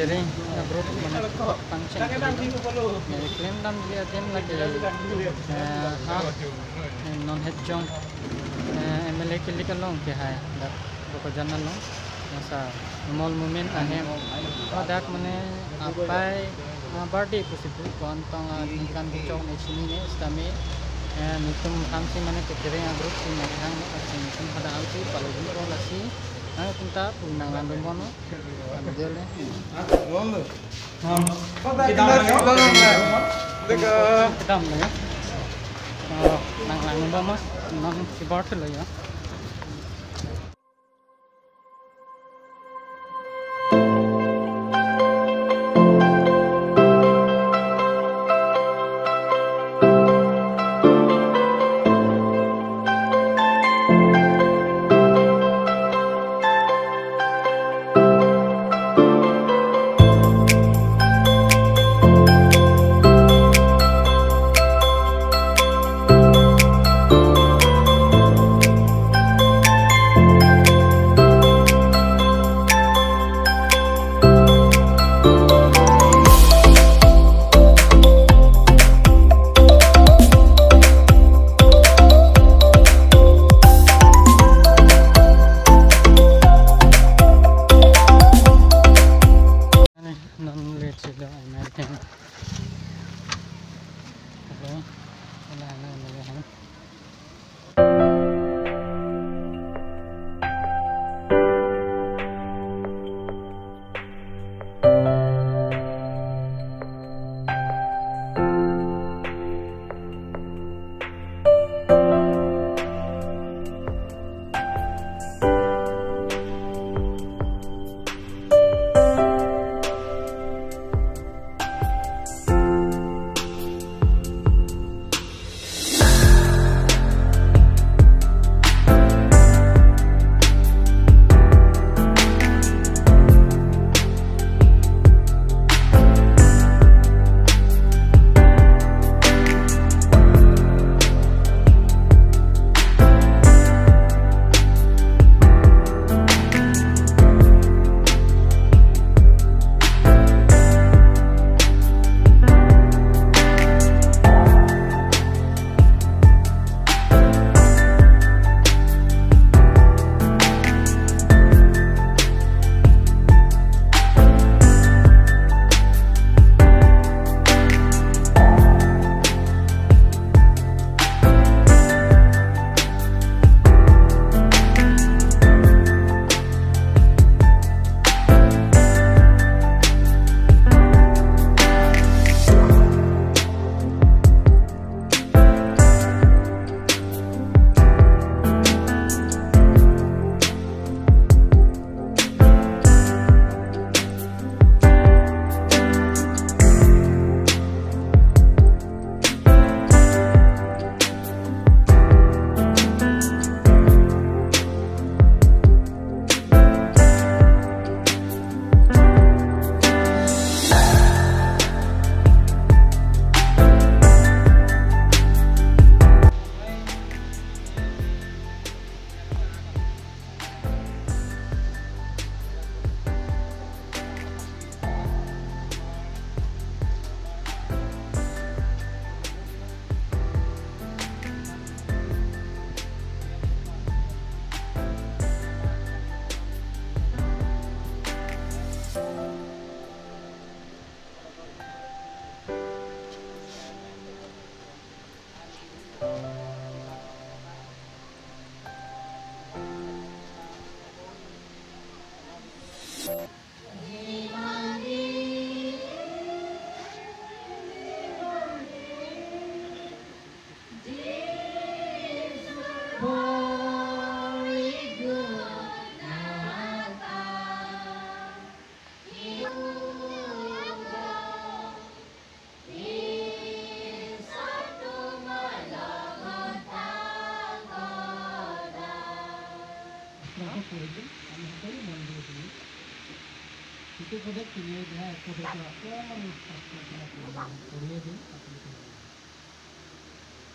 Catering group mana function claim dam dia dem lagi ha non head jong MLA ke likalong ke hai dak boko janalong masa small movement ahem dak mane apai birthday pusipu kon tong nikan bichong ne chini ne stame nitum hamsi mane catering group si nakhang ne asi nitum hada amsi palogin ko lasi kunta punangan bono adele dam le nang lang ba mas nang si bart le ya.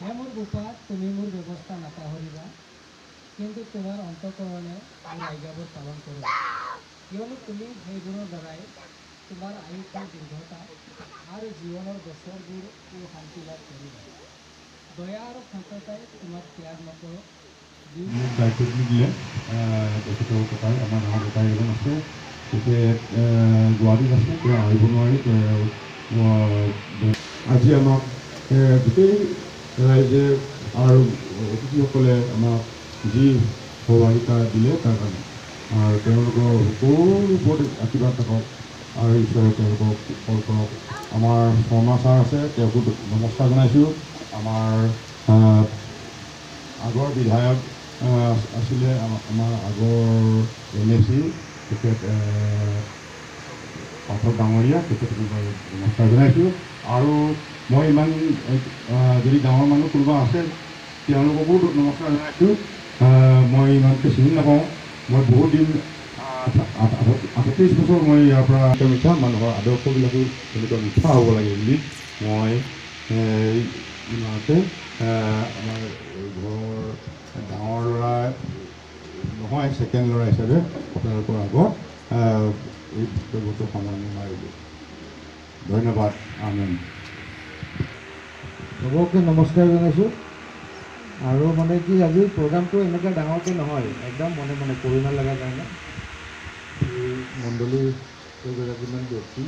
হে মোৰ বোপা, তুমি মোৰ ব্যৱস্থা নাপাহৰিবা, কিন্তু তোমাৰ অন্তঃকৰণে মোৰ আজ্ঞাবোৰ পালন কৰা, কিয়নো তুমি সেইবোৰৰ দ্বাৰাই তোমাৰ আয়ুসৰ দীৰ্ঘতা আৰু জীৱনৰ বছৰবোৰ শান্তি লাভ কৰিবা। দয়া আৰু সততাই তোমাক ত্যাগ নকৰক। দায়িত্বটো দিলে তেখেতৰ ককাই, আমাৰ ডাঙৰ ককাই এজন আছে, তেখেত গুৱাহাটীত আছে, তেওঁ আহিব নোৱাৰি। তেওঁ আজি আমাক গোটেই ৰাইজে আৰু অতিথিসকলে আমাক যি সহভাগিতা দিলে তাৰ কাৰণে আৰু তেওঁলোকৰ সকলো ওপৰত আশীৰ্বাদ থাকক আৰু ঈশ্বৰে তেওঁলোকক ফল কৰক। আমাৰ শৰ্মা ছাৰ আছে, তেওঁকো নমস্কাৰ জনাইছোঁ। আমাৰ আগৰ বিধায়ক আছিলে, আমাৰ আগৰ এম এ চি তেখেত পাঠক ডাঙৰীয়া, তেখেতকো মই নমস্কাৰ জনাইছোঁ। আৰু মই ইমান যদি ডাঙৰ মানুহ কোনোবা আছে, তেওঁলোককো নমস্কাৰ জনাইছোঁ। মই ইমানকৈ চিনি নাপাওঁ। মই বহুত দিন, 38 বছৰ মই ইয়াৰ পৰা মিঠা মানুহৰ আদৰ্শবিলাকো তেনেকুৱা মিঠা হ'ব লাগে বুলি মই ইমানতে আমাৰ ঘৰৰ ডাঙৰ ল'ৰা নহয়, ছেকেণ্ড ল'ৰা হিচাপে আপোনালোকৰ আগত এই বক্তব্যটো সামৰণি মাৰিলোঁ। ধন্যবাদ, আমেন। চবকে নমস্কাৰ জনাইছোঁ। আৰু মানে কি, আজি প্ৰগ্ৰামটো এনেকুৱা ডাঙৰকৈ নহয়, একদম মনে মনে কৰোণা লগাৰ কাৰণে এই মণ্ডলীৰ কেইগৰাকীমান ব্যক্তি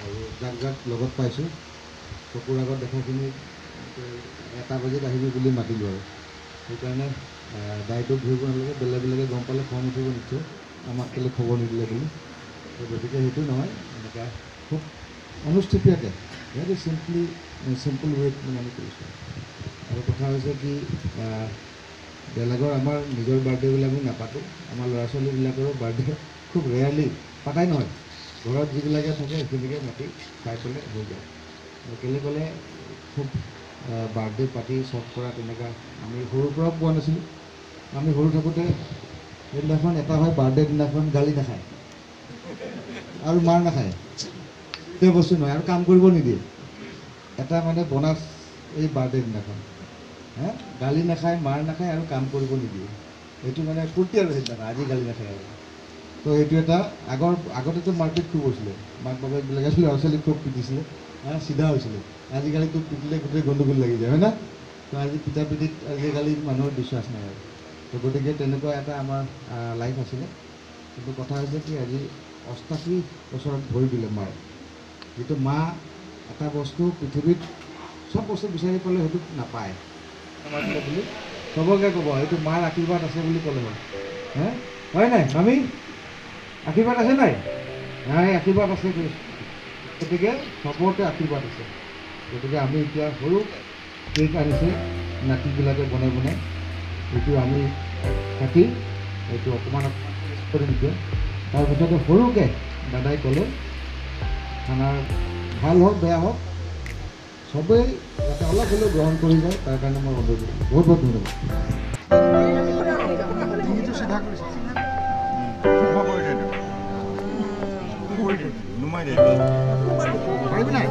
আৰু যাক যাক লগত পাইছোঁ, চকুৰ আগত দেখাখিনি 1টা বজাত আহিবি বুলি মাতিলোঁ। আৰু সেইকাৰণে দায়িত্ব ধৰিব নালাগে, বেলেগ বেলেগে গম পালে খং উঠিব নিশ্চয়, আমাক কেলৈ খবৰ নিদিলে বুলি। গতিকে সেইটো নহয়, এনেকুৱা খুব অনুষ্ঠুপীয়াকৈ, ভেৰি চিম্পলি, চিম্পল ৱেত মানে আমি কৰিছোঁ। আৰু কথা হৈছে কি, বেলেগৰ আমাৰ নিজৰ বাৰ্থডে বিলাক আমি নাপাতোঁ। আমাৰ ল'ৰা ছোৱালীবিলাকৰো বাৰ্থডে খুব ৰেয়াৰলি পাতাই নহয়। ঘৰত যিবিলাকে থাকে সেইখিনিকে মাতি খাই পেলাই হৈ যায়। কেলৈ ক'লে খুব বাৰ্থডে পাতি চখ কৰা তেনেকুৱা আমি সৰুৰ পৰাও পোৱা নাছিলোঁ। আমি সৰু থাকোঁতে সেইদিনাখন এটা হয়, বাৰ্থডে দিনাখন গালি নাখায় আৰু মাৰ নাখায়, সেই বস্তু নহয় আৰু কাম কৰিব নিদিয়ে। এটা মানে বনাছ এই বাৰ্থডে দিনাখন, হে গালি নাখায়, মাৰ নাখায় আৰু কাম কৰিব নিদিয়ে। সেইটো মানে ফূৰ্তি আৰু সেইদিনাখন, আজি গালি নাখায়। আৰু তো সেইটো এটা আগতেতো মাৰপিট খুব হৈছিলে, মাক বাপেকবিলাকে ল'ৰা ছোৱালীক খুব পিটিছিলে, হা চিধা হৈছিলে। আজিকালিতো পিটিলে গোটেই গণ্ডগোল লাগি যায়, হয় না? তো আজি পিটা পিটিত আজিকালি মানুহৰ বিশ্বাস নাই। আৰু তো গতিকে তেনেকুৱা এটা আমাৰ লাইফ আছিলে। কিন্তু কথা হৈছে কি, আজি 88 বছৰত ভৰি দিলে মায়ে। যিটো মা এটা বস্তু পৃথিৱীত চব বস্তু বিচাৰি পালে সেইটো নাপায় মাতিলে বুলি চবকে ক'ব, সেইটো মাৰ আশীৰ্বাদ আছে বুলি ক'লে হ'ল। হে হয় নাই মামী? আশীৰ্বাদ আছে নাই? নাই, আশীৰ্বাদ আছে কৈছোঁ। গতিকে চবতে আশীৰ্বাদ আছে। গতিকে আমি এতিয়া সৰু কেক আনিছে নাতিবিলাকে বনাই বনাই, এইটো আমি কাটি এইটো অকণমান অকণমান কৰিম এতিয়া। তাৰপিছতে সৰুকৈ দাদাই ক'লে, খানাৰ ভাল হওক বেয়া হওক চবেই যাতে অলপ হ'লেও গ্ৰহণ কৰি যায়, তাৰ কাৰণে মই অনুৰোধ কৰিছোঁ। বহুত বহুত ধন্যবাদ। ডিঙিটো চিধা কৰিছে, কৰি দে, নুমাই দে। পাৰিবি নাই?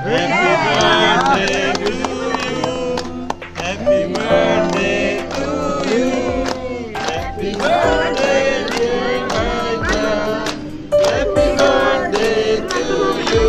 Happy birthday to you. Happy birthday to you. Happy birthday, dear Aita. Happy birthday to you.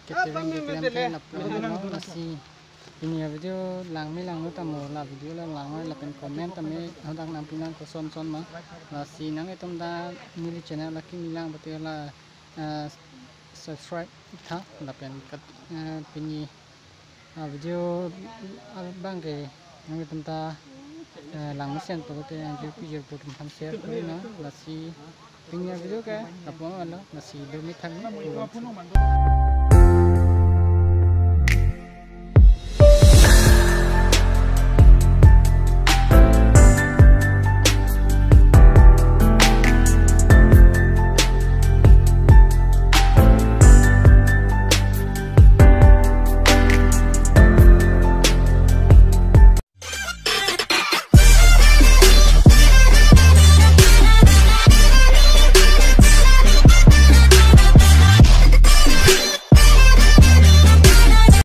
Catering ke klem la si ini video lang mi lang no tamo la video la lang la pen comment tame hodang nang pinang ko son son ma la si nang etom da nili channel la ki milang bate la subscribe tha la pen kat pini video bang ke nang etom da lang sen to te anju pi jer put ham share kori na la si pini video ke la pon la si do mi thang.